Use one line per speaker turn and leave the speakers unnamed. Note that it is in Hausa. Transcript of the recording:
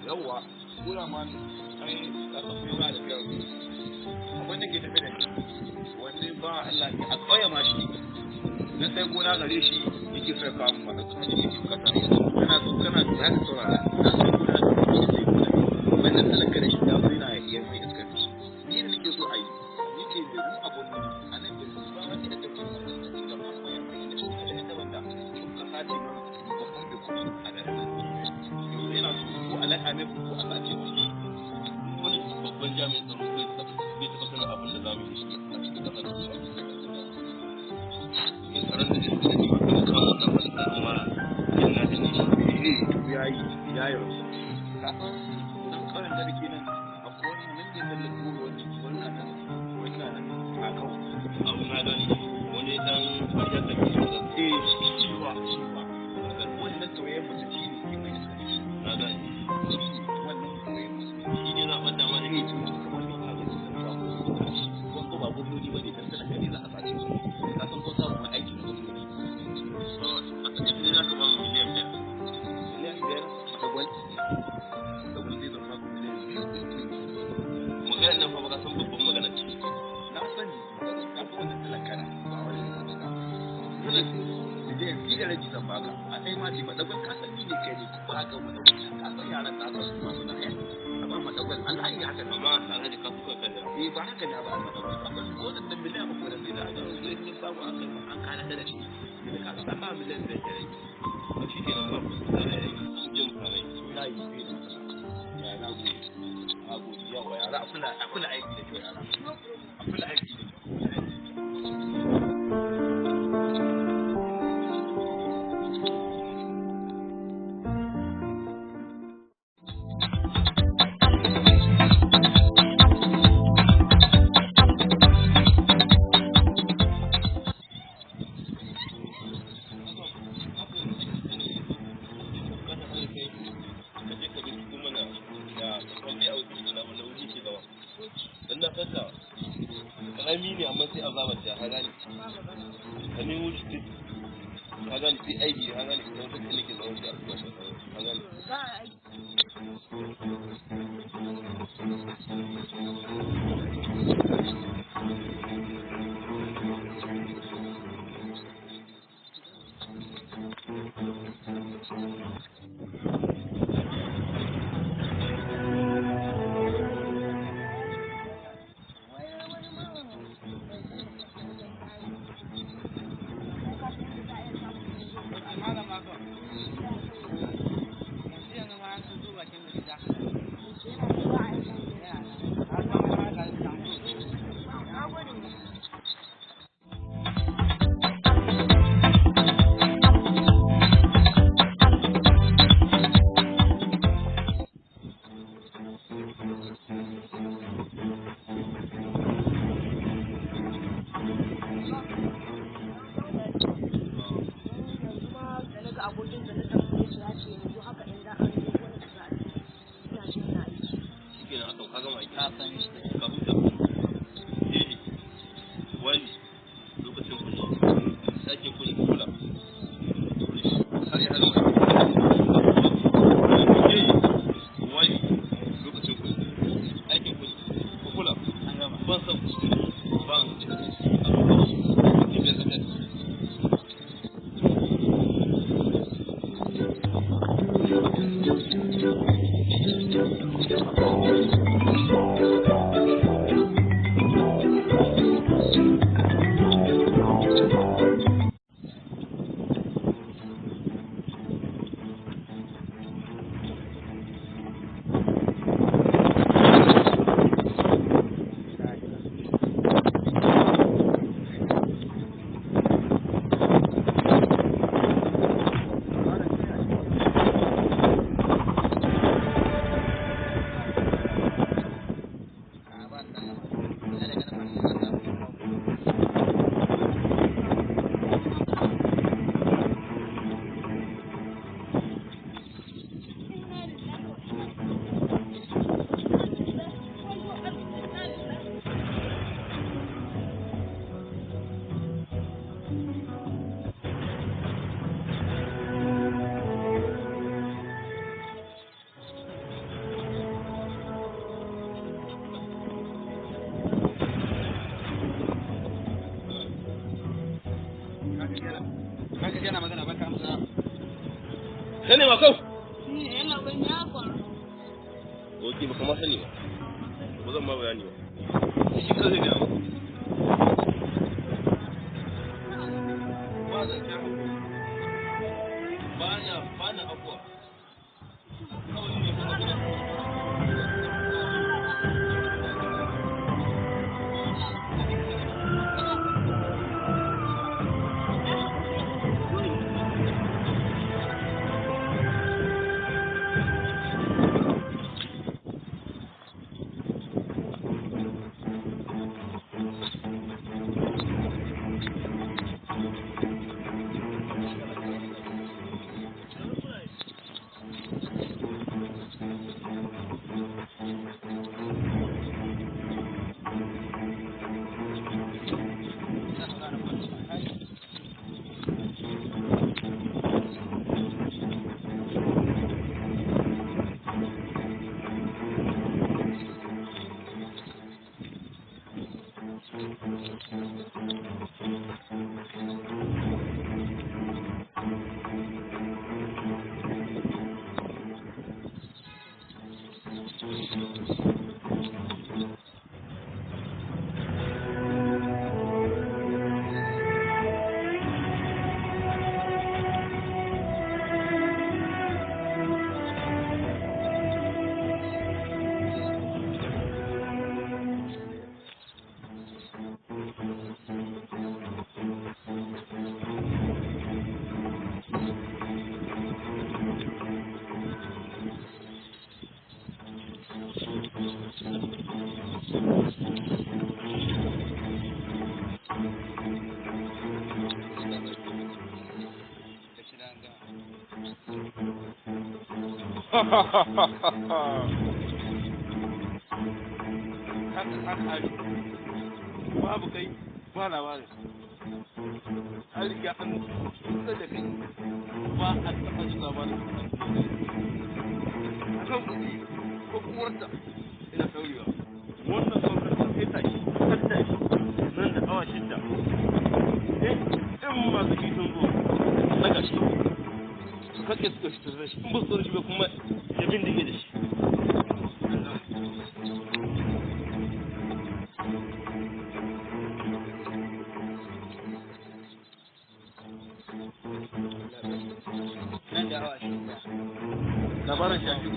Yawwa, kura ma ai ka san mai ba da kyau. Abin da ke tafi da ni, wani ba Allah ne a ƙauye ma shi. Na sai gona gare shi yake so ya kawo mu maka kuma yake bukata. Kana so kana da haka saurara. Na sai gona da shi sai gona. Wannan talaka da shi ya zo yana iya mai iskar shi. Ni da nake so a yi, ni ce da mu abun nan a nan da ba wanda ya tafi da shi da masu mayan mai da shi da yadda wanda suka sace mana babban da kuɗi a garin nan. Yanzu yana so ko alaƙa mai ko a sace kuɗi.
Wani babban jami'in tsaro bai taɓa sanin abin da za mu yi shi a cikin ƙasar da ba. Yin tsaron da zai sani ba kuma kawo wannan wani tsaro ma yan na jini shi.
Eh, to yayi, yayi. Ka san nan ƙauyen da nake nan akwai wani nan da ya tallafi wani wannan nan wannan nan a kawo.
Abu na gani wani dan kwariya da ke shi.
Eh, shi ba, shi ba. Wannan tauyen mutum shi ne ke mai iskar shi.
Na gani.
Shi ne wannan tauyen mutum.
Shi ne za a ɓadda mana.
Eh, to kamar yau ka ga sun samu shi. Wanda ba gwamnati ba ne, dan talaka ne za a sace su. Ka san ko samu aiki na gwamnati.
A takaice dai za ka ba mu 5 miliyan.
5 miliyan dagwal. Dagwal zai zama 2 miliyan.
Maganar nan fa ba ka san babban magana ce.
Na sani, ka san wannan talaka ne, ba wani ne ba. 2.5 miliyan zan baka. A ɗaya ma ce madagwal ka san ni ne kai ne, ko haka madagwal. Ka san yaran na san su masu na ɗaya. Amma madagwal, Allah ya haka ne.
Amma alhaji ka fuka kan da.
Eh, ba haka ne ba madagwal. Ka san ko da 3 miliyan da sai da aka zo in samu aka an kana da shi. Da ka san ba 5 miliyan da rage.
Ba shi ke nan ba. Zan je mu same shi.
Ya yi bai da matsala. Ya na gode. Na gode. Yawa yara a kula aiki da kyau yara. A kula aiki da kyau.
Ka je ka binciko mana da wanda ya auki da wanda wuri ke zama. Dan na san ka karami ne amma sai azabar ta ka gane. Ka nemo shi duk ka gane sai aiki ka gane idan ka kalle ke zama sai a buga shi ka gane.
Yanzu ma da naga abokin da na tambaye shi ya ce yanzu haka in za a je wani kasa ina shi na aiki.
Shi kenan aka ka gama aiki. Ka san shi ka huta. Eh, wani lokacin ku ne. Sakin ku ne ku kula. Har ya gama aiki. Eh, wani lokacin ku ne. Aikin ku ne. Ku kula. Ban san kuskure. Ban abu biyar kacal. Kai ne Makau?
Ni ne yana ban ya faru.
Ok, ba kama sani ba. Ba zan ma bayani ba. Shi ka zai gaya maka. Ba zan kira. Ba na abuwa. Kawai ne ba na. Babu kai ba labarin. An riga an kusa da kai, ba a taɓa jin labarin a kan kuɗi ko kuwarta ina saurewa. Wannan saukar ta sai tashi tattashi nan da awa 6. In masu shi sun zo daga shi su kake su ɗauki su shi, in ba su shi ba kuma ya bindige da shi.
Nan da awa 6.
Labarin shafi.